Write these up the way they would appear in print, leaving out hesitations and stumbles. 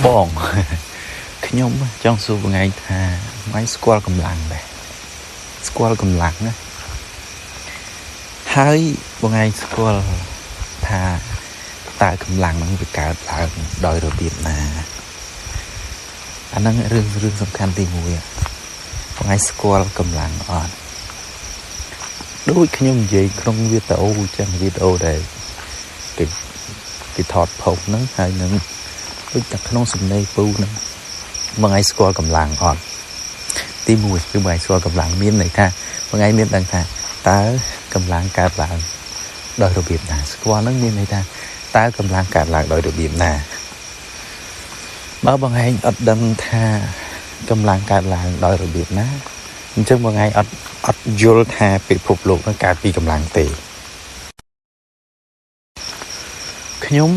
បងខ្ញុំចង់សួរបងឯងថាបងឯងស្គាល់កម្លាំងដែរស្គាល់កម្លាំងណាហើយបងឯងស្គាល់ថាតើកម្លាំងហ្នឹងវាកើតឡើងដោយរបៀបណាអាហ្នឹងរឿងសំខាន់ទី1បងឯងស្គាល់កម្លាំងអត់ដូចខ្ញុំនិយាយក្នុងវីដេអូចឹងវីដេអូដែលគេថតផុសហ្នឹងហើយនឹងដូចតែក្នុងសំណេរពូហ្នឹងបងឯងស្គាល់កម្លាំងអត់ទី1គឺបងឯងស្គាល់កម្លាំងមានន័យថាបងឯងមានដឹងថាតើកម្លាំងកើតឡើងដោយរបៀបណាស្គាល់ហ្នឹងមានន័យថាតើកម្លាំងកើតឡើងដោយរបៀបណាបើបងឯងអត់ដឹងថាកម្លាំងកើតឡើងដោយរបៀបណាអញ្ចឹងបងឯងអត់យល់ថាពិភពលោកនឹងកើតពីកម្លាំងទេខ្ញុំ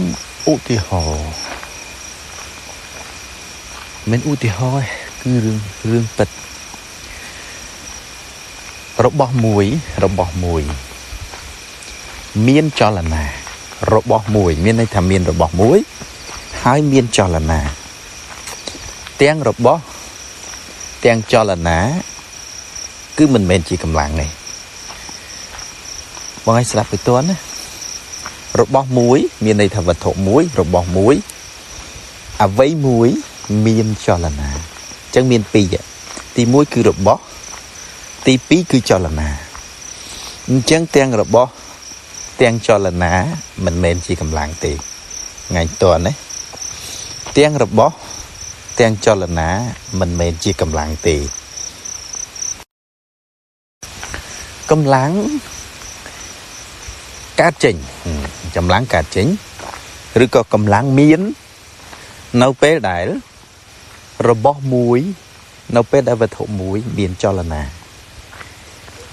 ឧទាហរណ៍មិនឧទាហរណ៍គឺរឿងពិតរបស់មួយមានចលនារបស់មួយមានន័យថាមានរបស់មួយហើយមានចលនាទាំងរបស់ទាំងចលនាគឺមិនមែនជាកម្លាំងទេបងឲ្យស្ដាប់ទៅទាន់ណារបស់មួយមានន័យថាវត្ថុមួយរបស់មួយអ្វីមួយមានចលនាអញ្ចឹងមានពីរទី1គឺរបស់ទី2គឺចលនាអញ្ចឹងទាំងរបស់ទាំងចលនាមិនមែនជាកម្លាំងទេថ្ងៃតន់ណាទាំងរបស់ទាំងចលនាមិនមែនជាកម្លាំងទេកម្លាំងកើតចេញកម្លាំងកើតចេញឬក៏កម្លាំងមាននៅពេលដែលរបស់មួយនៅពេលដែលវត្ថុមួយមានចលនា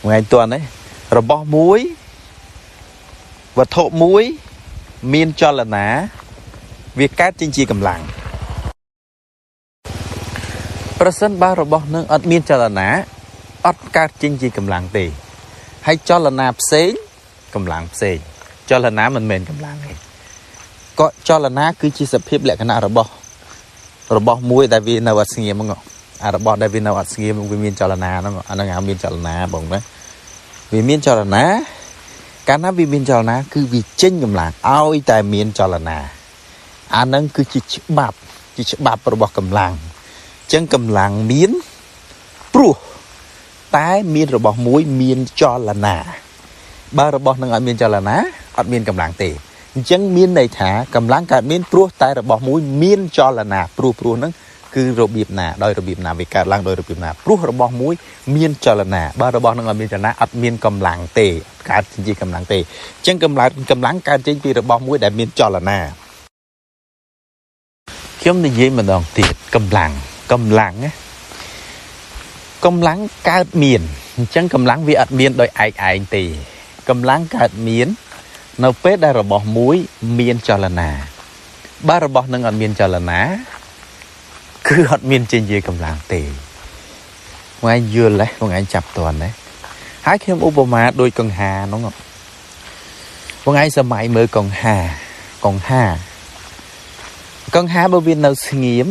ថ្ងៃតន់ណារបស់មួយវត្ថុមួយមានចលនាវាកើតចេញជាកម្លាំងប្រសិនបើរបស់នឹងអត់មានចលនាអត់កើតចេញជាកម្លាំងទេហើយចលនាផ្សេងកម្លាំងផ្សេងចលនាមិនមែនកម្លាំងទេក៏ចលនាគឺជាសភាពលក្ខណៈរបស់មួយដែលវានៅអត់ស្ងៀមហ្នឹងអារបស់ដែលវានៅអត់ស្ងៀមវាមានចលនាហ្នឹងអាហ្នឹងហៅមានចលនាបងណាវាមានចលនាកាលណាវាមានចលនាគឺវាចេញកម្លាំងឲ្យតែមានចលនាអាហ្នឹងគឺជាច្បាប់ជាច្បាប់របស់កម្លាំងអញ្ចឹងកម្លាំងមានព្រោះតែមានរបស់មួយមានចលនាបើរបស់នឹងអត់មានចលនាអត់មានកម្លាំងទេអញ្ចឹងមានន័យថាកម្លាំងកើតមានព្រោះតែរបស់មួយមានចលនាព្រោះហ្នឹងគឺរបៀបណាដោយរបៀបណាវាកើតឡើងដោយរបៀបណាព្រោះរបស់មួយមានចលនាបើរបស់នឹងអត់មានចលនាអត់មានកម្លាំងទេកើតចេញជាកម្លាំងទេអញ្ចឹងកម្លាំងកើតចេញពីរបស់មួយដែលមានចលនាខ្ញុំនិយាយម្ដងទៀតកម្លាំងណាកម្លាំងកើតមានអញ្ចឹងកម្លាំងវាអត់មានដោយឯកឯងទេកម្លាំងកើតមាននៅពេលដែលរបស់មួយមានចលនាបើរបស់នឹងអត់មានចលនាគឺអត់មានចេញជាកម្លាំងទេបងឯងយល់ទេបងឯងចាប់ទាន់ទេហើយខ្ញុំឧបមាដូចកង្ហាហ្នឹងបងឯងសម័យមើលកង្ហាបើវានៅស្ងៀម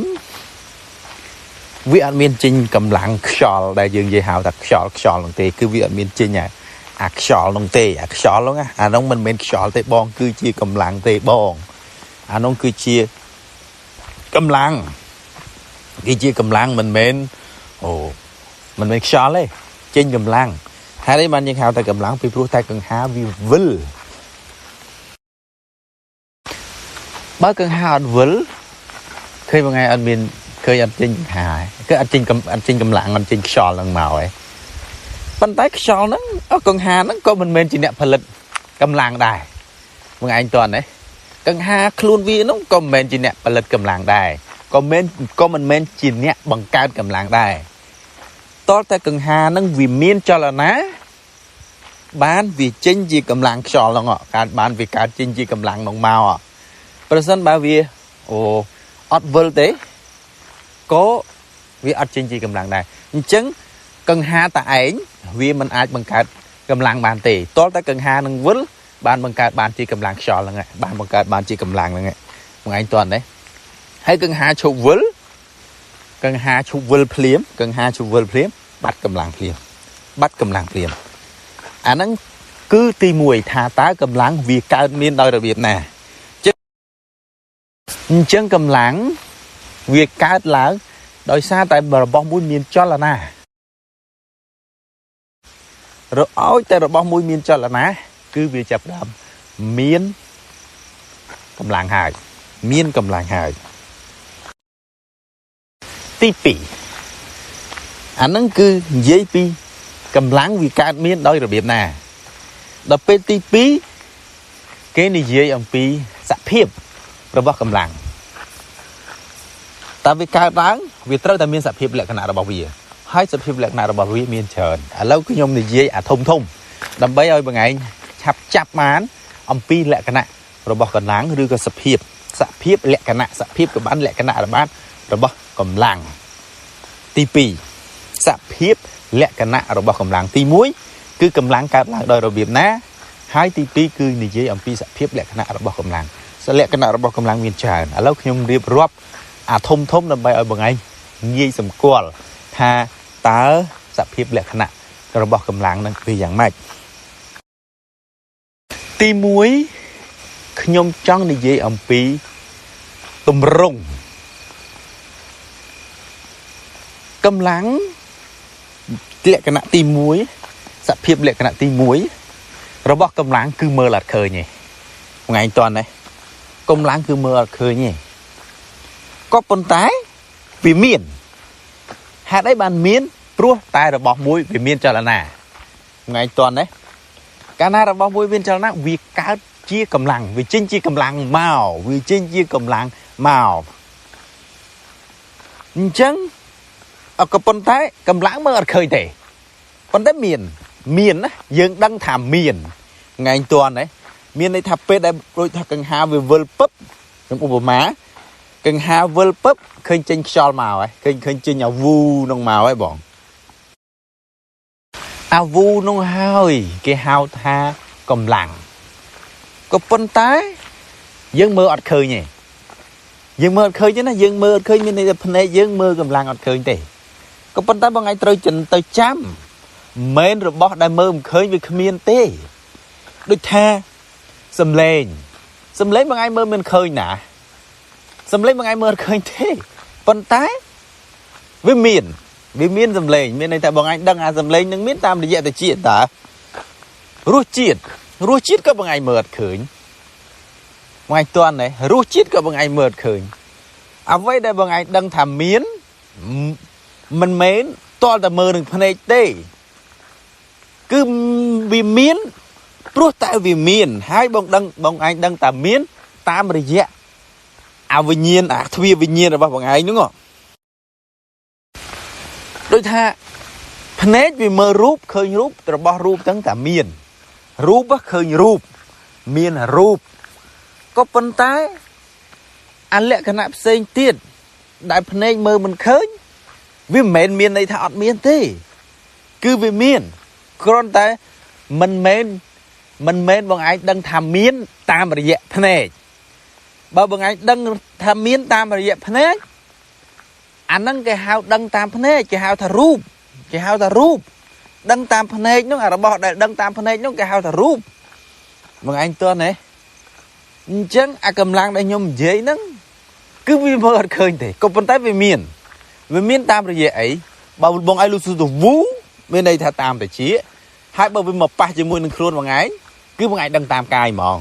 វាអត់មានចេញកម្លាំងខ្យល់ដែលយើងនិយាយហៅថាខ្យល់ហ្នឹងទេគឺវាអត់មានចេញអាខ្យល់ហ្នឹងទេអាខ្យល់ហ្នឹងអាហ្នឹងមិនមែនខ្យល់ទេបងគឺជាកម្លាំងទេបងអាហ្នឹងគឺជាកម្លាំងគឺជាកម្លាំងមិនមែនមិនមែនខ្យល់ទេចេញកម្លាំងហើយនេះបានយើងហៅតែកម្លាំងពីព្រោះតែកង្ហាវាវិលបើកង្ហាអត់វិលឃើញមួយថ្ងៃអត់មានឃើញអត់ចេញកង្ហាគឺអត់ចេញកម្លាំងអត់ចេញខ្យល់ហ្នឹងមកឯងប៉ុន្តែខ្យល់ហ្នឹងកង្ហាហ្នឹងក៏មិនមែនជាអ្នកផលិតកម្លាំងដែរមួយឯងតន់ទេកង្ហាខ្លួនវាហ្នឹងក៏មិនមែនជាអ្នកផលិតកម្លាំងដែរក៏មិនមែនជាអ្នកបង្កើតកម្លាំងដែរតលតែកង្ហាហ្នឹងវាមានចលនាបានវាចេញជាកម្លាំងខ្យល់ហ្នឹងកើតបានវាកើតចេញជាកម្លាំងហ្នឹងមកប្រសិនបើវាអត់វិលទេក៏វាអត់ចេញជាកម្លាំងដែរអញ្ចឹងកង្ហាតាឯងវាមិនអាចបង្កើតកម្លាំងបានទេតលតែកង្ហានឹងវិលបានបង្កើតបានជាកម្លាំងខ្យល់ហ្នឹងបានបង្កើតបានជាកម្លាំងហ្នឹងបងឯងតន់ទេ ហើយកង្ហាឈប់វិលកង្ហាឈប់វិលភ្លាមកង្ហាឈប់វិលភ្លាមបាត់កម្លាំងភ្លាមបាត់កម្លាំងភ្លាមអាហ្នឹងគឺទី1ថាតើកម្លាំងវាកើតមានដោយរបៀបណាអញ្ចឹងកម្លាំងវាកើតឡើងដោយសារតែរបស់មួយមានចលនារឲ្យតែរបស់មួយមានចលនាគឺវាចាប់ផ្ដើមមានកម្លាំងហើយមានកម្លាំងហើយទី2អាហ្នឹងគឺនិយាយពីកម្លាំងវាកើតមានដោយរបៀបណាដល់ពេលទី2គេនិយាយអំពីសភាពរបស់កម្លាំងតើវាកើតឡើងវាត្រូវតែមានសភាពលក្ខណៈរបស់វាហើយសភាពលក្ខណៈរបស់វាមានច្រើនឥឡូវខ្ញុំនិយាយអាធំធំដើម្បីឲ្យបងឯងឆាប់ចាប់បានអំពីលក្ខណៈរបស់កម្លាំងឬក៏សភាពលក្ខណៈសភាពក៏បានលក្ខណៈរបស់កម្លាំងទី2សភាពលក្ខណៈរបស់កម្លាំងទី1គឺកម្លាំងកើតឡើងដោយរបៀបណាហើយទី2គឺនិយាយអំពីសភាពលក្ខណៈរបស់កម្លាំងលក្ខណៈរបស់កម្លាំងមានច្រើនឥឡូវខ្ញុំរៀបរាប់អាធំធំដើម្បីឲ្យបងឯងងាយសម្គាល់ថាតើសភាពលក្ខណៈរបស់កម្លាំងនឹងវាយ៉ាងម៉េចទី1ខ្ញុំចង់និយាយអំពីទម្រង់កម្លាំងលក្ខណៈទី1សភាពលក្ខណៈទី1របស់កម្លាំងគឺមើលអត់ឃើញទេថ្ងៃតន់នេះកម្លាំងគឺមើលអត់ឃើញទេក៏ប៉ុន្តែវាមានហេតុអីបានមានព្រោះតែរបស់មួយវាមានចលនាថ្ងៃតន់នេះកាលណារបស់មួយមានចលនាវាកើតជាកម្លាំងវាចេញជាកម្លាំងមកវាចេញជាកម្លាំងមកអញ្ចឹងក៏ប៉ុន្តែកម្លាំងមើលអត់ឃើញទេប៉ុន្តែមានណាយើងដឹងថាមានថ្ងៃតន់នេះមានន័យថាពេលដែលដូចថាកង្ហាវាវិលពឹបខ្ញុំឧបមាកង្ហាវិលពឹបឃើញចេញខ្យល់មកហើយឃើញចេញអាវូនឹងមកហើយបងអាវូនឹងហើយគេហៅថាកម្លាំងក៏ប៉ុន្តែយើងមើលអត់ឃើញទេយើងមើលអត់ឃើញទេណាយើងមើលអត់ឃើញមានន័យថាភ្នែកយើងមើលកម្លាំងអត់ឃើញទេក៏ប៉ុន្តែបងឯងត្រូវទៅចាំមិនរបស់ដែលមើលមិនឃើញវាគ្មានទេដូចថាសំឡេងបងឯងមើលមិនឃើញណាសំឡេងបងឯងមើលអត់ឃើញទេប៉ុន្តែវាមានសំឡេងមានន័យថាបងឯងដឹងអាសំឡេងនឹងមានតាមរយៈតិចតើរសជាតិក៏បងឯងមើលអត់ឃើញបងឯងទាន់ទេរសជាតិក៏បងឯងមើលអត់ឃើញអ្វីដែលបងឯងដឹងថាមានមិនមែនទាល់តែមើលនឹងភ្នែកទេគឺវាមានព្រោះតែវាមានហើយបងដឹងបងឯងដឹងតែមានតាមរយៈអវិញ្ញាណអាទ្វាវិញ្ញាណរបស់បងឯងហ្នឹងដូចថាភ្នែកវាមើលរូបឃើញរូបរបស់រូបហ្នឹងតែមានរូបឃើញរូបមានរូបក៏ប៉ុន្តែអាលក្ខណៈផ្សេងទៀតដែលភ្នែកមើលមិនឃើញវាមិនមែនមានន័យថាអត់មានទេគឺវាមានគ្រាន់តែមិនមែនបងឯងដឹងថាមានតាមរយៈភ្នែកបើបងឯងដឹងថាមានតាមរយៈភ្នែកអាហ្នឹងគេហៅដឹងតាមភ្នែកគេហៅថារូបគេហៅថារូបដឹងតាមភ្នែកនោះអារបស់ដែលដឹងតាមភ្នែកនោះគេហៅថារូបបងឯងទាន់ទេអញ្ចឹងអាកម្លាំងដែលខ្ញុំនិយាយហ្នឹងគឺវាមើលអត់ឃើញទេក៏ប៉ុន្តែវាមានតាមរយៈអីបើបងឯងលុះទៅវូមានន័យថាតាមតិចហើយបើវាមកប៉ះជាមួយនឹងខ្លួនបងឯងគឺបងឯងដឹងតាមកាយហ្មង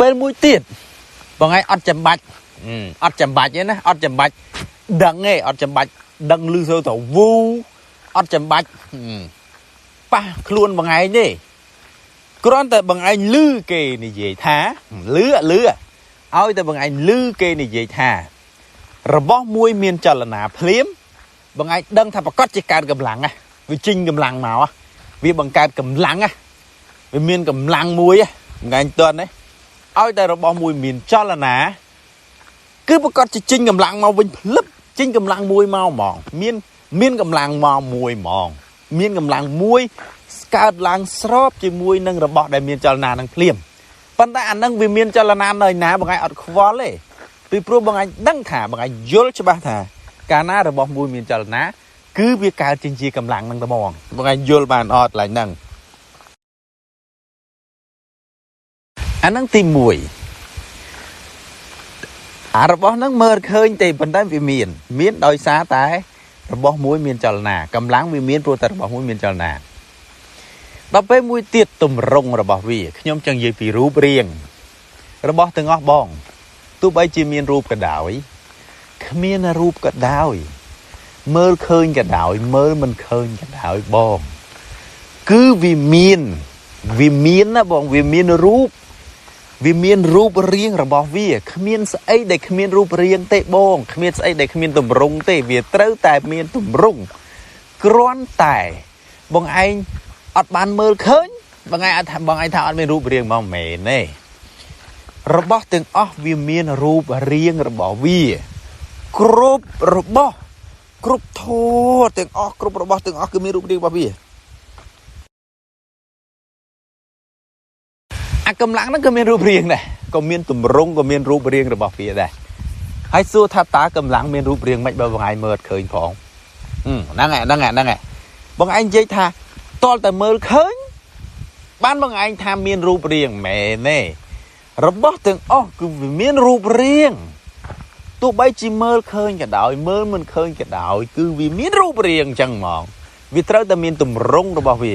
ពេលមួយទៀតបងឯងអត់ចាំបាច់ទេណាអត់ចាំបាច់ដឹងទេអត់ចាំបាច់ដឹងឮសូរទៅវូអត់ចាំបាច់ប៉ះខ្លួនបងឯងទេគ្រាន់តែបងឯងឮគេនិយាយថាឮឲ្យតែបងឯងឮគេនិយាយថារបស់មួយមានចលនាភ្លាមបងឯងដឹងថាប្រកាសជាកើតកម្លាំងណាវាចេញកម្លាំងមកវាបង្កើតកម្លាំងណាវាមានកម្លាំងមួយបងឯងទាន់ទេឲ្យតែរបស់មួយមានចលនាគឺប្រកាសជាចេញកម្លាំងមកវិញភ្លឹបចេញកម្លាំងមួយមកហ្មងមានកម្លាំងមកមួយហ្មងមានកម្លាំងមួយកើតឡើងស្របជាមួយនឹងរបស់ដែលមានចលនានឹងភ្លាម ប៉ុន្តែអានឹងវាមានចលនានៅណាបងឯងអត់ខ្វល់ទេពីព្រោះបងឯងដឹងថាបងឯងយល់ច្បាស់ថាកាលណារបស់មួយមានចលនាគឺវាកើតចេញជាកម្លាំងនឹងត្មងបងឯងយល់បានអត់ឡើយហ្នឹងអាហ្នឹងទី1អារបស់ហ្នឹងមើលឃើញទេប៉ុន្តែវាមានមានដោយសារតែរបស់មួយមានចលនាកម្លាំងវាមានព្រោះតែរបស់មួយមានចលនាដល់ពេលមួយទៀតទម្រង់របស់វាខ្ញុំចង់និយាយពីរូបរាងរបស់ទាំងអស់បងទោះបីជាមានរូបក៏ដោយគ្មានរូបក៏ដោយមើលឃើញក៏ដោយមើលមិនឃើញក៏ដោយបងគឺវាមានណាបងវាមានរូបវាមានរូបរាងរបស់វាគ្មានស្អីដែលគ្មានរូបរាងទេបងគ្មានស្អីដែលគ្មានទម្រង់ទេវាត្រូវតែមានទម្រង់គ្រាន់តែបងឯងអត់បានមើលឃើញបងឯងអត់ថាបងឯងថាអត់មានរូបរាងមកមែនទេរបស់ទាំងអស់វាមានរូបរាងរបស់វាគ្រប់របស់គ្រប់ធម៌ទាំងអស់គ្រប់របស់ទាំងអស់គឺមានរូបរាងរបស់វាអាកម្លាំងហ្នឹងក៏មានរូបរាងដែរក៏មានទម្រង់ក៏មានរូបរាងរបស់វាដែរហើយសួរថាតើកម្លាំងមានរូបរាងម៉េចបើបងឯងមើលអត់ឃើញផងហ្នឹងហើយហ្នឹងហើយហ្នឹងហើយបងឯងនិយាយថាតលតែមើលឃើញបានបងឯងថាមានរូបរាងមែនទេរបស់ទាំងអស់គឺវាមានរូបរាងទោះបីជាមើលឃើញក៏ដោយមើលមិនឃើញក៏ដោយគឺវាមានរូបរាងអញ្ចឹងហ្មងវាត្រូវតែមានទម្រង់របស់វា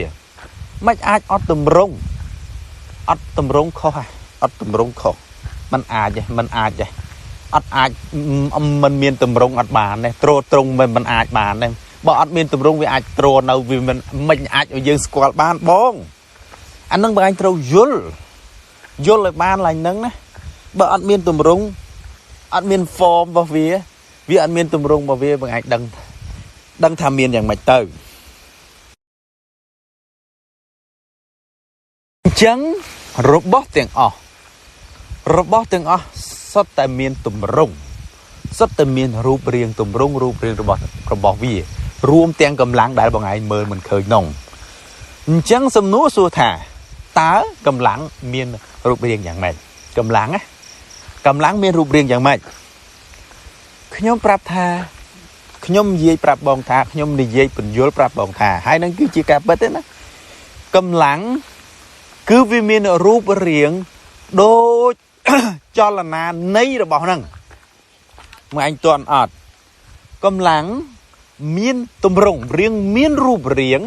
មិនអាចអត់ទម្រង់អត់ទម្រង់ខុសហ่ะអត់ទម្រង់ខុសมันអាចទេมันអាចទេអត់អាចมันមានទម្រង់អត់បានទេទ្រទ្រង់មិនអាចបានទេបើអត់មានទម្រង់វាអាចទ្រនៅវាមិនអាចឲ្យយើងស្គាល់បានបងអានឹងបងឯងត្រូវយល់យល់ឲ្យបានឡើងហ្នឹងណាបើអត់មានទម្រង់អត់មាន form របស់វាវាអត់មានទម្រង់របស់វាបងអាចដឹងថាមានយ៉ាងម៉េចទៅអញ្ចឹងរបស់ទាំងអស់សុទ្ធតែមានទម្រង់សុទ្ធតែមានរូបរាងទម្រង់រូបរាងរបស់វារួមទាំងកម្លាំងដែលបងឯងមើលមិនឃើញនោះអញ្ចឹងសំណួរសួរថាតើកម្លាំងមានរូបរាងយ៉ាងម៉េចកម្លាំងណាកម្លាំងមានរូបរាងយ៉ាងម៉េចខ្ញុំប្រាប់ថាខ្ញុំនិយាយប្រាប់បងថាខ្ញុំនិយាយពន្យល់ប្រាប់បងថាហើយនឹងគឺជាការពិតទេណាកម្លាំងគឺវាមានរូបរាងដូចចលនានៃរបស់ហ្នឹងមកឯងទាន់អត់កម្លាំងមានទម្រង់រាងមានរូបរាង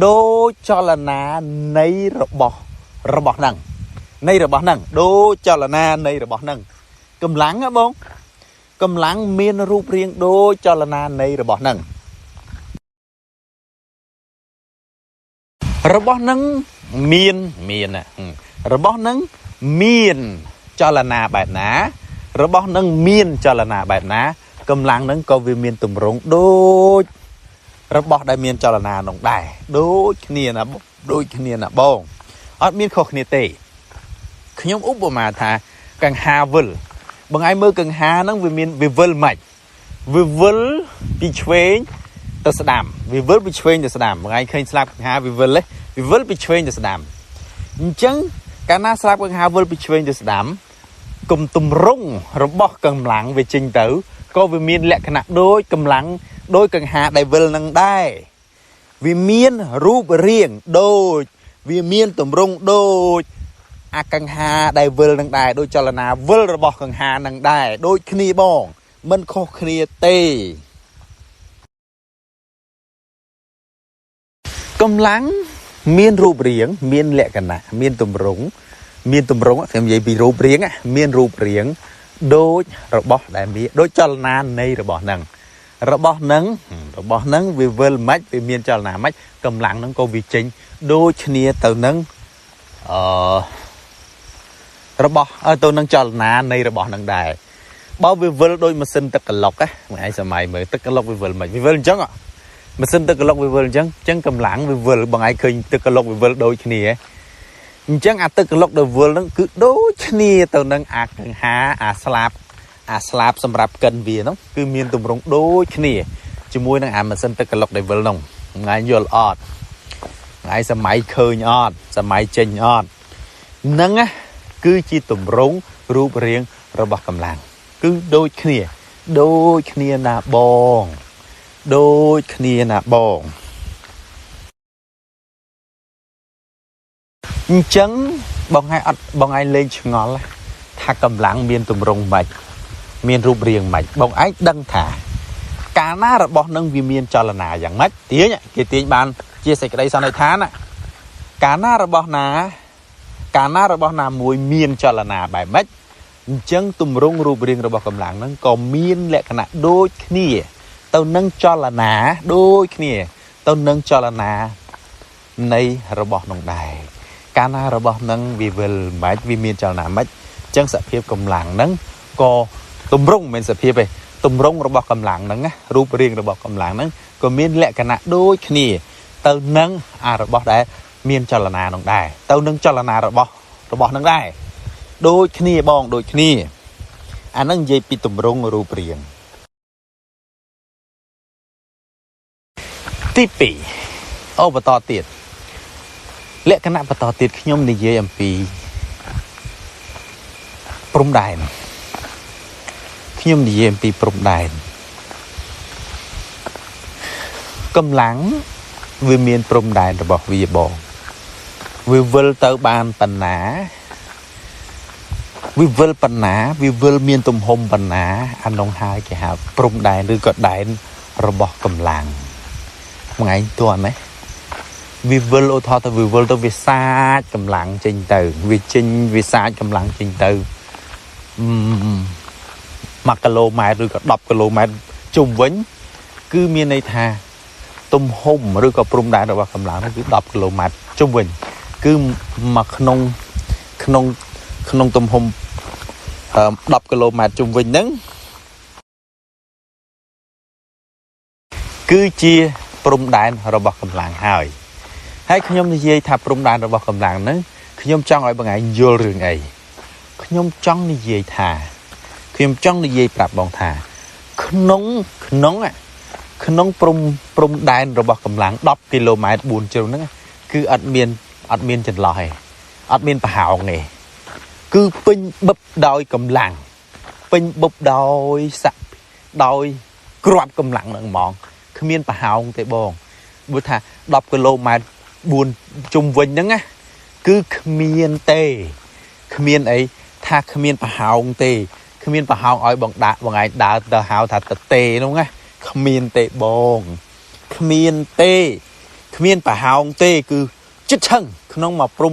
ដូចចលនានៃរបស់ហ្នឹងនៃរបស់ហ្នឹងដូចចលនានៃរបស់ហ្នឹងកម្លាំងហ៎បងកម្លាំងមានរូបរាងដូចចលនានៃរបស់ហ្នឹងរបស់ហ្នឹងមានរបស់ហ្នឹងមានចលនាបែបណារបស់ហ្នឹងមានចលនាបែបណាកម្លាំងហ្នឹងក៏វាមានទម្រង់ដូចរបស់ដែលមានចលនានោះដែរដូចគ្នាណាដូចគ្នាណាបងអត់មានខុសគ្នាទេខ្ញុំឧបមាថាកង្ហាវិលបងឯងមើលកង្ហាហ្នឹងវាមានវាវិលម៉េចវាវិលពីឆ្វេងទៅស្ដាំវាវិលពីឆ្វេងទៅស្ដាំបងឯងឃើញស្លាបកង្ហាវាវិលទេវាវិលពីឆ្វេងទៅស្ដាំអញ្ចឹងកាលណាស្លាបកង្ហាវិលពីឆ្វេងទៅស្ដាំគុំទម្រង់របស់កម្លាំងវាចេញទៅក៏វាមានលក្ខណៈដូចកម្លាំងដូចកង្ហាដែលវិលនឹងដែរវាមានរូបរាងដូចវាមានទម្រង់ដូចអាកង្ហាដែលវិលនឹងដែរដូចចលនាវិលរបស់កង្ហានឹងដែរដូចគ្នាបងមិនខុសគ្នាទេកម្លាំងមានរូបរាងមានលក្ខណៈមានទម្រង់ខ្ញុំនិយាយពីរូបរាងមានរូបរាងដូចរបស់ដែលមានដូចចលនានៃរបស់ហ្នឹងរបស់ហ្នឹងវាវិលម៉េចវាមានចលនាម៉េចកម្លាំងហ្នឹងក៏វាចេញដូចគ្នាទៅនឹងរបស់ទៅនឹងចលនានៃរបស់ហ្នឹងដែរបើវាវិលដូចម៉ាស៊ីនទឹកក្លុកណាមួយឯងសម័យមើលទឹកក្លុកវាវិលម៉េចវាវិលអញ្ចឹងម៉ាស៊ីនទឹកក្លុកវាវិលអញ្ចឹងអញ្ចឹងកម្លាំងវាវិលបងឯងឃើញទឹកក្លុកវាវិលដូចគ្នាអញ្ចឹងអាទឹកក្លុកដែលវិលហ្នឹងគឺដូចគ្នាទៅនឹងអាកង្ហាអាស្លាបសម្រាប់កិនវាហ្នឹងគឺមានទម្រង់ដូចគ្នាជាមួយនឹងអាម៉ាស៊ីនទឹកក្លុកដែលវិលហ្នឹងថ្ងៃយល់អត់ថ្ងៃសម័យឃើញអត់សម័យចេញអត់ហ្នឹងណា គឺជាទម្រង់រូបរាងរបស់កម្លាំងគឺដូចគ្នាដូចគ្នាណាបងដូចគ្នាណាបងអញ្ចឹងបងឯងអត់បងឯងលេងឆ្ងល់ថាកម្លាំងមានទម្រង់ម៉េចមានរូបរាងម៉េចបងឯងដឹងថាកាលណារបស់នឹងវាមានចលនាយ៉ាងម៉េចទាញគេទាញបានជាសេចក្តីសន្និដ្ឋានណាកាលណារបស់ណាកាលណារបស់ណាមួយមានចលនាបែបម៉េចអញ្ចឹងទម្រង់រូបរាងរបស់កម្លាំងហ្នឹងក៏មានលក្ខណៈដូចគ្នាទៅនឹងចលនាដូចគ្នាទៅនឹងចលនានៃរបស់នោះដែរកាលណារបស់នឹងវាវិលម៉េចវាមានចលនាម៉េចអញ្ចឹងសភាពកម្លាំងហ្នឹងក៏ទម្រង់មិនមែនសភាពទេទម្រង់របស់កម្លាំងហ្នឹងណារូបរាងរបស់កម្លាំងហ្នឹងក៏មានលក្ខណៈដូចគ្នាទៅនឹងអារបស់ដែលមានចលនានោះដែរទៅនឹងចលនារបស់ហ្នឹងដែរដូចគ្នាបងដូចគ្នាអាហ្នឹងនិយាយពីទម្រង់រូបរាងទី2អូបន្តទៀតលក្ខណៈបន្តទៀតខ្ញុំនិយាយអំពីព្រំដែនខ្ញុំនិយាយអំពីព្រំដែនកម្លាំងវាមានព្រំដែនរបស់វាបងវាវិលទៅបានប៉ុណ្ណាវាវិលប៉ុណ្ណាវាវិលមានទំហំប៉ុណ្ណាអានោះហើយគេហៅព្រំដែនឬក៏ដែនរបស់កម្លាំងមួយថ្ងៃទាន់ណាវាវិលឧទាហរណ៍ទៅវាវិលទៅវាសាចកម្លាំងចេញទៅវាចេញវាសាចកម្លាំងចេញទៅ1គីឡូម៉ែត្រឬក៏10គីឡូម៉ែត្រជុំវិញគឺមានន័យថាទំហំឬក៏ព្រំដែនរបស់កម្លាំងនោះគឺ10គីឡូម៉ែត្រជុំវិញគឺមកក្នុងក្នុងក្នុងទំហំ10គីឡូម៉ែត្រជុំវិញហ្នឹងគឺជាព្រំដែនរបស់កម្លាំងហើយហើយខ្ញុំនិយាយថាព្រំដែនរបស់កម្លាំងហ្នឹងខ្ញុំចង់ឲ្យបងឯងយល់រឿងអីខ្ញុំចង់និយាយថាខ្ញុំចង់និយាយប្រាប់បងថាក្នុងក្នុងក្នុងព្រំដែនរបស់កម្លាំង10គីឡូម៉ែត្រ4ជ្រុងហ្នឹងគឺអត់មានចន្លោះទេអត់មានប្រហោងទេគឺពេញបឹបដោយកម្លាំងពេញបឹបដោយស័កដោយគ្រាប់កម្លាំងហ្នឹងហ្មងគ្មានប្រហោងទេបងព្រោះថា10គីឡូម៉ែត្រ4ជុំវិញហ្នឹងណាគឺគ្មានទេគ្មានអីថាគ្មានប្រហោងទេគ្មានប្រហោងឲ្យបងដាក់បងឯងដើរទៅហៅថាតទេនោះណាគ្មានទេបងគ្មានទេគ្មានប្រហោងទេគឺចិត្តឆឹងក្នុងមកព្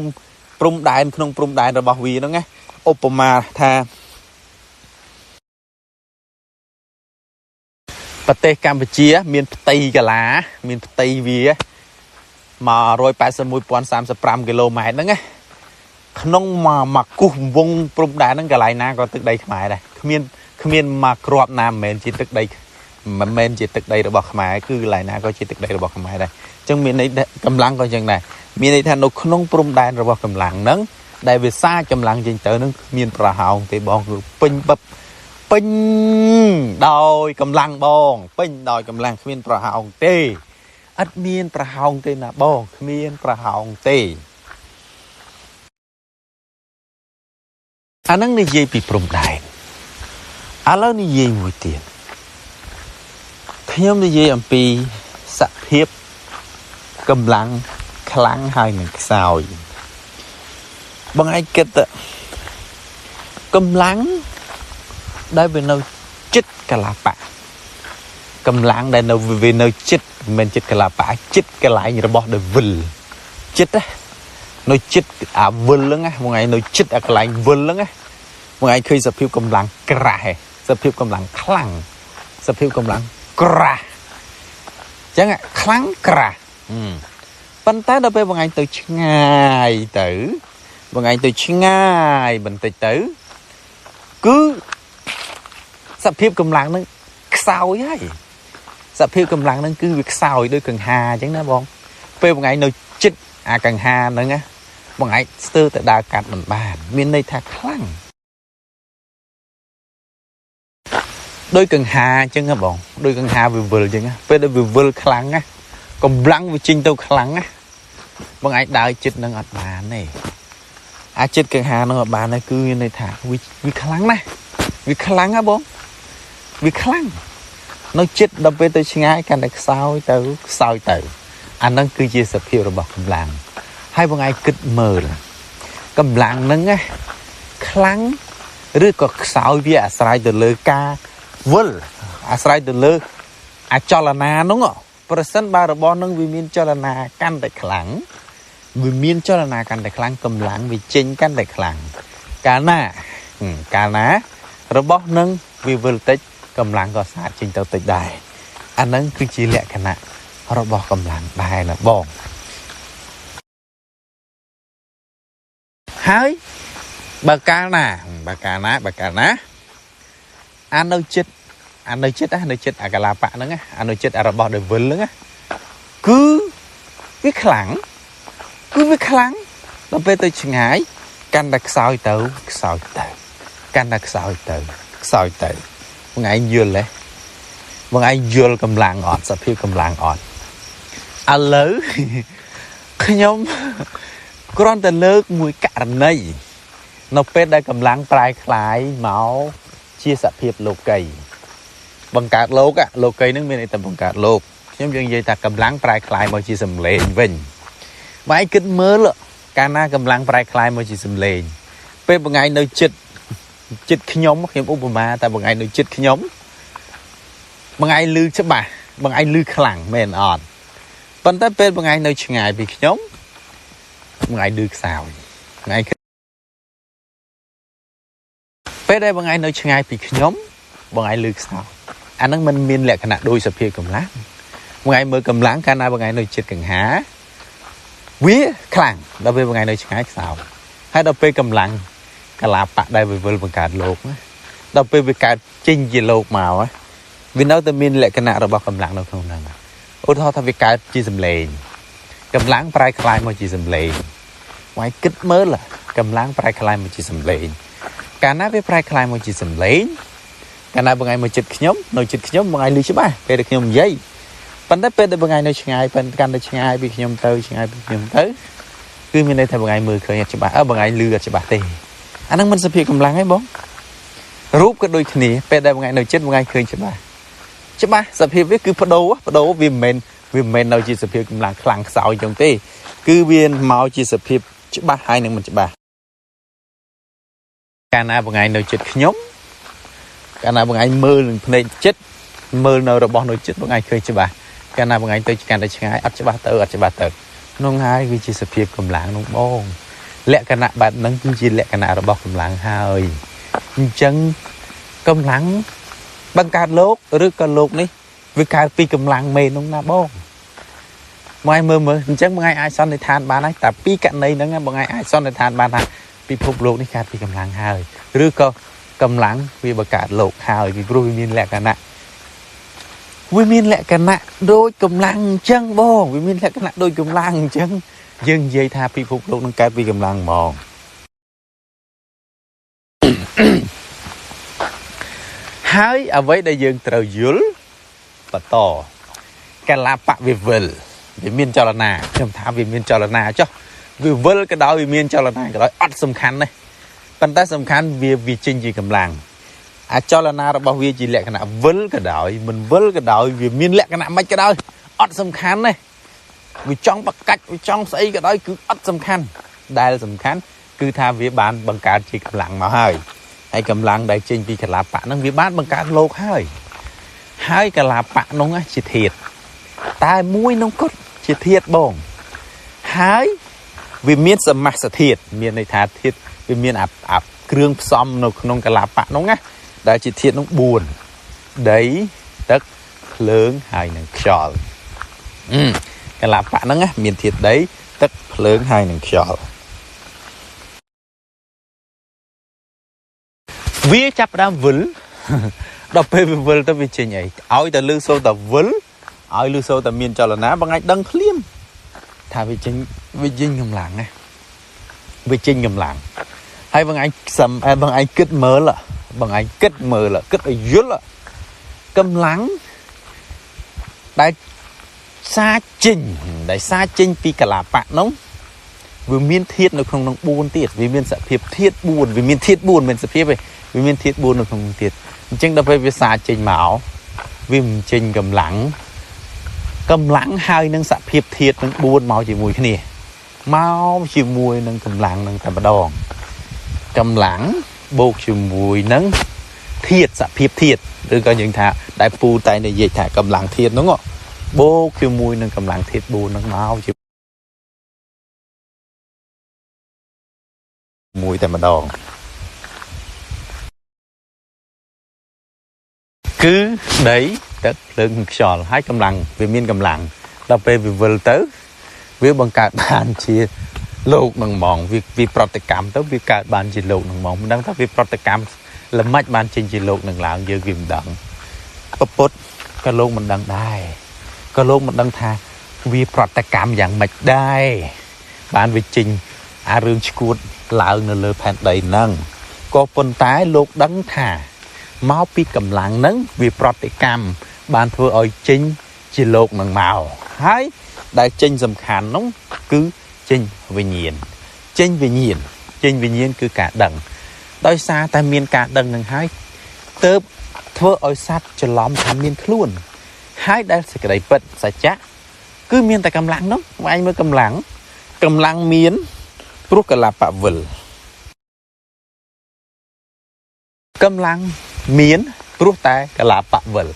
រំដែនក្នុងព្រំដែនរបស់វាហ្នឹងណាឧបមាថាប្រទេសកម្ពុជាមានផ្ទៃកាឡាមានផ្ទៃវា181,035គីឡូម៉ែត្រហ្នឹងណាក្នុងមកគូសវងព្រំដែនហ្នឹងកន្លែងណាក៏ទឹកដីខ្មែរដែរគ្មានមកគ្រាប់ណាមិនមែនជាទឹកដីមិនមែនជាទឹកដីរបស់ខ្មែរគឺកន្លែងណាក៏ជាទឹកដីរបស់ខ្មែរដែរអញ្ចឹងមានន័យកម្លាំងក៏អញ្ចឹងដែរមានន័យថានៅក្នុងព្រំដែនរបស់កម្លាំងហ្នឹងដែលវាសាចកម្លាំងចេញទៅហ្នឹងគ្មានប្រហោងទេបងគឺពេញបឹបពេញដោយកម្លាំងបងពេញដោយកម្លាំងគ្មានប្រហោងទេអត់មានប្រហោងទេណាបងគ្មានប្រហោងទេអានឹងនិយាយពីព្រំដែនឥឡូវនិយាយមួយទៀតខ្ញុំនិយាយអំពីសភាពកម្លាំងខ្លាំងហើយនឹងខ្សោយបងឯងគិតកម្លាំងដែលវានៅចិត្តកលាបៈកម្លាំងដែលនៅវានៅចិត្តមិនមែនចិត្តកលាបៈចិត្តកន្លែងរបស់ដែលវិលចិត្តណានៅចិត្តអាវិលហ្នឹងណាបងឯងនៅចិត្តអាកន្លែងវិលហ្នឹងណាបងឯងឃើញសភាពកម្លាំងក្រាស់ហ៎សភាពកម្លាំងខ្លាំងសភាពកម្លាំងក្រាស់អញ្ចឹងខ្លាំងក្រាស់ប៉ុន្តែដល់ពេលបងឯងទៅឆ្ងាយទៅបងឯងទៅឆ្ងាយបន្តិចទៅគឺសភាពកម្លាំងហ្នឹងខ្សោយហើយសភាពកម្លាំងហ្នឹងគឺវាខ្សោយដូចកង្ហាអញ្ចឹងណាបងពេលបងឯងនៅចិត្តអាកង្ហាហ្នឹងណាបងឯងស្ទើរតែដើរកាត់មិនបានមានន័យថាខ្លាំងដូចកង្ហាអញ្ចឹងណាបងដូចកង្ហាវាវិលអញ្ចឹងណាពេលដែលវាវិលខ្លាំងណាកម្លាំងវាចេញទៅខ្លាំងណាបងឯងដើរចិត្តនឹងអត់បានទេ អាចិត្តកង្ហានឹងឲ្យបានហើយគឺមានន័យថាវាខ្លាំងណាស់វាខ្លាំងហ៎បងវាខ្លាំងនៅចិត្តដល់ពេលទៅឆ្ងាយកាន់តែខ្សោយទៅខ្សោយទៅអានឹងគឺជាសភាពរបស់កម្លាំងហើយបងឯងគិតមើលកម្លាំងហ្នឹងណាខ្លាំងឬក៏ខ្សោយវាអាស្រ័យទៅលើការវិលអាស្រ័យទៅលើអចលនាហ្នឹងប្រសិនបើរបស់ហ្នឹងវាមានចលនាកាន់តែខ្លាំងវាមានចលនាកាន់តែខ្លាំងកម្លាំងវាចេញកាន់តែខ្លាំងកាលណារបស់នឹងវាវិលតិចកម្លាំងក៏សាកចេញទៅតិចដែរអាហ្នឹងគឺជាលក្ខណៈរបស់កម្លាំងដែរណាបងហើយបើកាលណាអានៅចិត្តនៅចិត្តអាកលាបៈហ្នឹងអានៅចិត្តអារបស់ដែលវិលហ្នឹងគឺវាខ្លាំងដល់ពេលទៅឆ្ងាយកាន់តែខ្សោយទៅខ្សោយទៅកាន់តែខ្សោយទៅខ្សោយទៅបងឯងយល់ទេបងឯងយល់កម្លាំងអត់សភាពកម្លាំងអត់ឥឡូវខ្ញុំគ្រាន់តែលើកមួយករណីនៅពេលដែលកម្លាំងប្រែក្លាយមកជាសភាពលោកីបង្កើតលោកលោកីនឹងមានន័យថាបង្កើតលោកខ្ញុំយើងនិយាយថាកម្លាំងប្រែក្លាយមកជាសម្លេងវិញបើឯងគិតមើលកាលណាកម្លាំងប្រែក្លាយមកជាសម្លេងពេលបងឯងនៅចិត្តខ្ញុំឧបមាតែបងឯងនៅចិត្តខ្ញុំបងឯងឮច្បាស់បងឯងឮខ្លាំងមែនអត់ប៉ុន្តែពេលបងឯងនៅឆ្ងាយពីខ្ញុំបងឯងឮខ្សោយបងឯងពេលដែលបងឯងនៅឆ្ងាយពីខ្ញុំបងឯងឮខ្សោយអាហ្នឹងมันមានលក្ខណៈដូចសភាពកម្លាំងបងឯងមើលកម្លាំងកាលណាបងឯងនៅចិត្តកង្ហាវាខ្លាំងដល់ពេលបងឯងនៅឆ្ងាយខ្សោយហើយដល់ពេលកម្លាំងកលាបៈដែលវាវិលបង្កើតលោកណាដល់ពេលវាកើតចេញជាលោកមកវានៅតែមានលក្ខណៈរបស់កម្លាំងនៅក្នុងហ្នឹងឧទាហរណ៍ថាវាកើតជាសម្លេងកម្លាំងប្រែក្លាយមកជាសម្លេងបងឯងគិតមើលកម្លាំងប្រែក្លាយមកជាសម្លេងកាលណាវាប្រែក្លាយមកជាសម្លេងកាលណាបងឯងមកចិត្តខ្ញុំនៅចិត្តខ្ញុំបងឯងឮច្បាស់ពេលដែលខ្ញុំនិយាយប៉ុន្តែពេលដែលបងឯងនៅឆ្ងាយប៉ុន្តែកាន់តែឆ្ងាយពីខ្ញុំទៅឆ្ងាយពីខ្ញុំទៅគឺមានន័យថាបងឯងមើលឃើញអត់ច្បាស់បងឯងឮអត់ច្បាស់ទេអាហ្នឹងមិនសភាពកម្លាំងទេបងរូបក៏ដូចគ្នាពេលដែលបងឯងនៅចិត្តបងឯងឃើញច្បាស់សភាពវាគឺបដូរវាមិនមែននៅជាសភាពកម្លាំងខ្លាំងខ្សោយចឹងទេគឺវាមកជាសភាពច្បាស់ហើយនឹងមិនច្បាស់កាលណាបងឯងនៅចិត្តខ្ញុំកាលណាបងឯងមើលនឹងភ្នែកចិត្តមើលនៅរបស់នៅចិត្តបងឯងឃើញច្បាស់កាលណាបងឯងទៅកាន់តែឆ្ងាយអត់ច្បាស់ទៅនោះហើយវាជាសភាពកម្លាំងនោះបងលក្ខណៈបែបហ្នឹងគឺជាលក្ខណៈរបស់កម្លាំងហើយអញ្ចឹងកម្លាំងបង្កើតលោកឬក៏លោកនេះវាកើតពីកម្លាំងមេនោះណាបងបងឯងមើលអញ្ចឹងបងឯងអាចសន្និដ្ឋានបានហើយតែពីករណីហ្នឹងបងឯងអាចសន្និដ្ឋានបានថាពិភពលោកនេះកើតពីកម្លាំងហើយឬក៏កម្លាំងវាបង្កើតលោកហើយពីព្រោះវាមានលក្ខណៈដូចកម្លាំងអញ្ចឹងបងវាមានលក្ខណៈដូចកម្លាំងអញ្ចឹងយើងនិយាយថាពិភពលោកនឹងកើតពីកម្លាំងហ្មងហើយអ្វីដែលយើងត្រូវយល់បន្តកលាបៈវាវិលវាមានចលនាខ្ញុំថាវាមានចលនាចុះវាវិលក៏ដោយវាមានចលនាក៏ដោយអត់សំខាន់ទេប៉ុន្តែសំខាន់វាចេញជាកម្លាំងអាចលនារបស់វាជាលក្ខណៈវិលក៏ដោយមិនវិលក៏ដោយវាមានលក្ខណៈមិនក៏ដោយអត់សំខាន់ទេវាចង់បកាច់វាចង់ស្អីក៏ដោយគឺអត់សំខាន់ដែលសំខាន់គឺថាវាបានបង្កើតជាកម្លាំងមកហើយហើយកម្លាំងដែលចេញពីកលាបៈហ្នឹងវាបានបង្កើតលោកហើយហើយកលាបៈនោះជាធាតុតែមួយនោះគត់ជាធាតុបងហើយវាមានសមាសធាតុមានន័យថាធាតុវាមានអាគ្រឿងផ្សំនៅក្នុងកលាបៈនោះណាដែលជាធាតុនោះ4ដីទឹកភ្លើងហើយនិងខ្យល់កលាបៈហ្នឹងណាមានធាតុដីទឹកភ្លើងហើយនិងខ្យល់វាចាប់ផ្ដើមវិលដល់ពេលវាវិលទៅវាចេញអីឲ្យតែលឺសូរតែវិលឲ្យលឺសូរតែមានចលនាបងអាចដឹងភ្លាមថាវាចេញកម្លាំងណាវាចេញកម្លាំងហើយបងឯងបងឯងគិតមើលបងឯងគិតមើលគិតឲ្យយល់កម្លាំងដែលសាចេញពីកលាបៈនោះ វាមានធាតុនៅក្នុងនឹង4ទៀតវាមានសភាពធាតុ4វាមានធាតុ4មិនសភាពទេវាមានធាតុ4នៅក្នុងនឹងទៀតអញ្ចឹងដល់ពេលវាសាចេញមកវាមិនចេញកម្លាំងកម្លាំងហើយនឹងសភាពធាតុនឹង4មកជាមួយគ្នាមកជាមួយនឹងកម្លាំងនឹងតែម្ដងកម្លាំងបូកជាមួយនឹងធាតុសភាពធាតុឬក៏យើងថាដែលពូតែនិយាយថាកម្លាំងធាតុហ្នឹងបូកជាមួយនឹងកម្លាំងធាតុ4ហ្នឹងមកជាមួយតែម្ដងគឺដីទឹកភ្លើងខ្យល់ហើយកម្លាំងវាមានកម្លាំងដល់ពេលវាវិលទៅវាបង្កើតបានជាលោកនឹងហ្មងវាប្រតិកម្មទៅវាកើតបានជាលោកនឹងហ្មងមិនដឹងថាវាប្រតិកម្មល្មិចបានចេញជាលោកនឹងឡើងយើងវាមិនដឹងពពុទ្ធក៏លោកមិនដឹងដែរក៏លោកមិនដឹងថាវាប្រតិកម្មយ៉ាងម៉េចដែរបានវាចេញអារឿងឈួតឡើងនៅលើផែនដីហ្នឹងក៏ប៉ុន្តែលោកដឹងថាមកពីកម្លាំងហ្នឹងវាប្រតិកម្មបានធ្វើឲ្យចេញជាលោកនឹងមកហើយដែលចេញសំខាន់នោះគឺចេញវិញ្ញាណចេញវិញ្ញាណចេញវិញ្ញាណគឺការដឹងដោយសារតែមានការដឹងនឹងហើយទើបធ្វើឲ្យសត្វច្រឡំថាមានខ្លួនហើយដែលសេចក្តីពិតសច្ចៈគឺមានតែកម្លាំងនោះឯងមើលកម្លាំងកម្លាំងមានព្រោះកលាបវិលកម្លាំងមានព្រោះតែកលាបវិល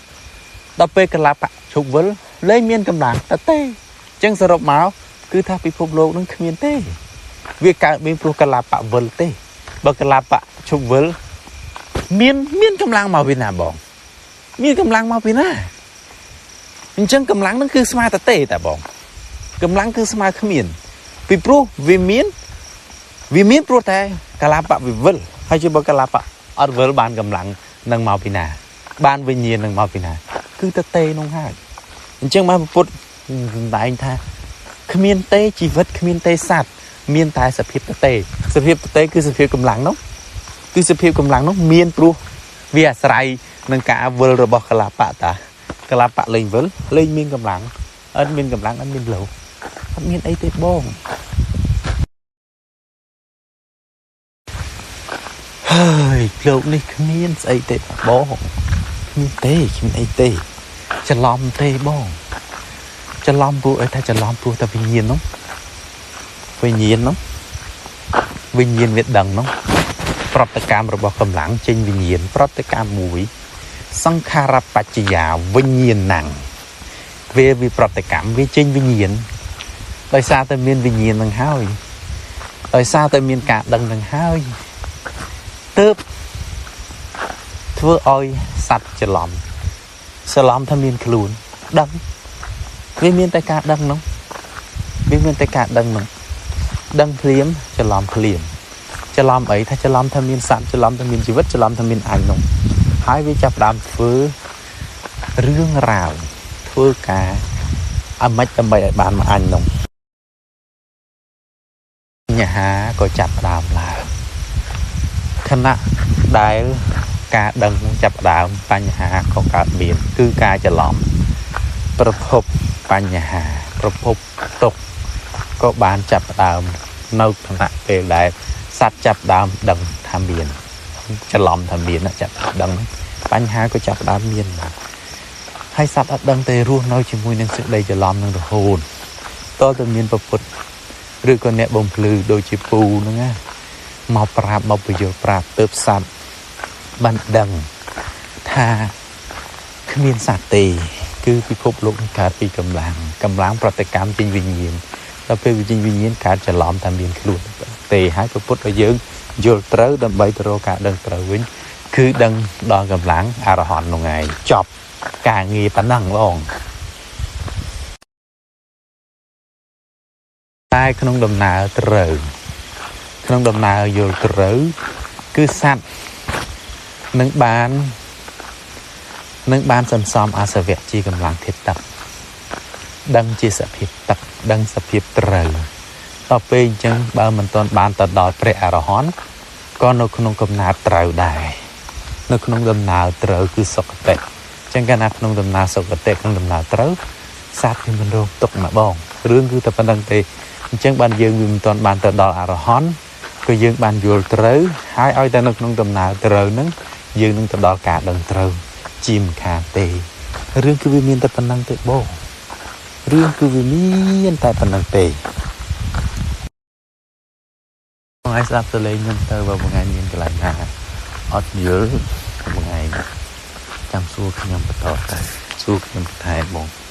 ដល់ពេលកលាបឈប់វិលលែងមានកម្លាំងតែទេអញ្ចឹងសរុបមកគឺថាពិភពលោកនឹងគ្មានទេវាកើតមានព្រោះកលាបវិលទេបើកលាបឈប់វិលមានកម្លាំងមកពីណាបងមានកម្លាំងមកពីណាអញ្ចឹងកម្លាំងនឹងគឺស្មើតែទេតាបងកម្លាំងគឺស្មើគ្មានពីព្រោះវាមានព្រោះតែកលាបវិវិលហើយជាបើកលាបអត់វិលបានកម្លាំងនឹងមកពីណាបានវិញ្ញាណនឹងមកពីណាគឺតទេនោះហើយអញ្ចឹងបានពុទ្ធសម្ដែងថាគ្មានទេជីវិតគ្មានទេសត្វមានតែសភាពតទេសភាពតទេគឺសភាពកម្លាំងនោះគឺសភាពកម្លាំងនោះមានព្រោះវាអាស្រ័យនឹងការវិលរបស់កលាបតាកលាបៈលែងវិលលែងមានកម្លាំងអត់មានកម្លាំងអត់មានលោអត់មានអីទេបងហើយលោកនេះគ្មានស្អីទេបងគ្មានទេគ្មានអីទេច្រឡំទេបងច្រឡំព្រោះអីថាច្រឡំព្រោះតែវិញ្ញាណនោះវិញ្ញាណនោះវិញ្ញាណវាដឹងនោះប្រតិកម្មរបស់កម្លាំងចេញវិញ្ញាណប្រតិកម្មមួយសង្ខារបច្ចយាវិញ្ញាណំវាប្រតិកម្មវាចេញវិញ្ញាណដោយសារតែមានវិញ្ញាណនឹងហើយដោយសារតែមានការដឹងនឹងហើយទើបធ្វើឲ្យសត្វច្រឡំច្រឡំថាមានខ្លួនដឹងវាមានតែការដឹងនោះវាមានតែការដឹងនោះដឹងភ្លាមច្រឡំភ្លាមច្រឡំអីថាច្រឡំថាមានសត្វច្រឡំថាមានជីវិតច្រឡំថាមានអញនោះហើយវាចាប់ផ្ដើមធ្វើរឿងរ៉ាវធ្វើការអាម៉េចដើម្បីឲ្យបានមកអញនោះបញ្ហាក៏ចាប់ផ្ដើមឡើងខណៈដែលការដឹងចាប់ផ្ដើមបញ្ហាក៏កើតមានគឺការច្រឡំប្រភពបញ្ហាប្រភពទុក្ខក៏បានចាប់ផ្ដើមនៅខណៈពេលដែលសត្វចាប់ផ្ដើមដឹងថាមានច្រឡំថាមានចាប់ដឹងបញ្ហាក៏ចាប់ផ្ដើមមានហើយសត្វអត់ដឹងទេរស់នៅជាមួយនឹងសេចក្តីច្រឡំនឹងរហូតតើមានប្រពុតឬក៏អ្នកបំភ្លឺដូចជាពូហ្នឹងណាមកប្រាប់មកពយល់ប្រាប់ទើបសត្វបានដឹងថាគ្មានសត្វទេគឺពិភពលោកនេះកើតពីកម្លាំងកម្លាំងប្រតិកម្មចេញវិញ្ញាណដល់ពេលវិញ្ញាណកើតច្រឡំថាមានខ្លួនទេហើយព្រះពុទ្ធឲ្យយើងយល់ត្រូវដើម្បីទៅរកការដឹងត្រូវវិញគឺដឹងដល់កម្លាំងអរហន្តនោះឯងចប់ការងារប៉ុណ្ណឹងបងតែក្នុងដំណើរត្រូវក្នុងដំណើរយល់ត្រូវគឺសត្វនឹងបានសន្សំអាសវៈជាកម្លាំងធាតុទឹកដឹងជាសភាពទឹកដឹងសភាពត្រូវដល់ពេលអញ្ចឹងបើមិនទាន់បានទៅដល់ព្រះអរហន្តក៏នៅក្នុងកំណើតត្រូវដែរនៅក្នុងដំណើរត្រូវគឺសុគតិអញ្ចឹងកាលណាក្នុងដំណើរសុគតិក្នុងដំណើរត្រូវសត្វវាមិនរងទុក្ខណាបងរឿងគឺតែប៉ុណ្្នឹងទេ អញ្ចឹងបានយើងវាមិនទាន់បានទៅដល់អរហន្តក៏យើងបានយល់ត្រូវហើយឲ្យតែនៅក្នុងដំណើរត្រូវហ្នឹងយើងនឹងទៅដល់ការដឹងត្រូវជាមិនខានទេរឿងគឺវាមានតែប៉ុណ្្នឹងទេបងរឿងគឺវាមានតែប៉ុណ្្នឹងទេបងឯងស្ដាប់ទៅលេងខ្ញុំទៅបើបងឯងមានកន្លែងណាអត់យល់បងឯងចាំសួរខ្ញុំបន្តទៅសួរខ្ញុំបន្ថែមបង។